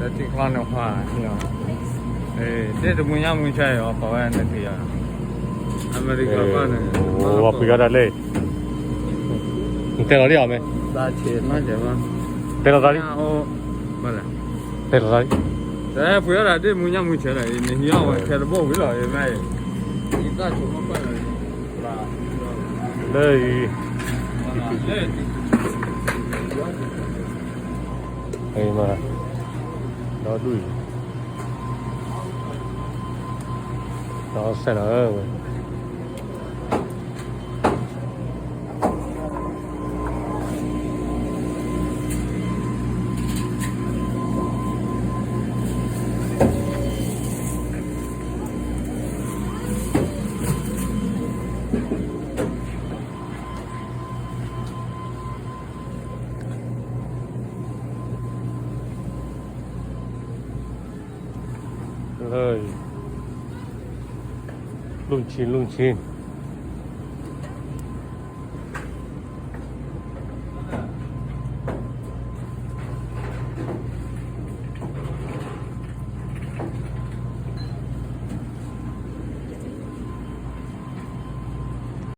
ထံချီန့ၣ်ဟါ, တ့ၢ်တမူညါမူဆါအံၤ အီၤကိးဝဲနက့ၤယၤ, အမဲရကၤဘၣ်န့ၣ်, ဝဲပှ့ၤအီၣ်တၢ်လၢ, နတဲလီၤလံအီၤမ့ၢ်, တဲလီၤသးလံ, တဲလီၤသးလံ, ပှ့ၤအီၣ်တၢ်ဒ့ၣ်မူညါမူဆါလီၤ, နဟံးအီၣ်ဝဲခဲတဘိဝံၤလီၤ, မ့ၢ်, လၢအံၤ, မ့ၢ်, ဒီဒူၣ်အံၤ, ဒီးဆဲးလီၤဝဲ လၢ, လူၢ်ဆံလူၢ်ဆံ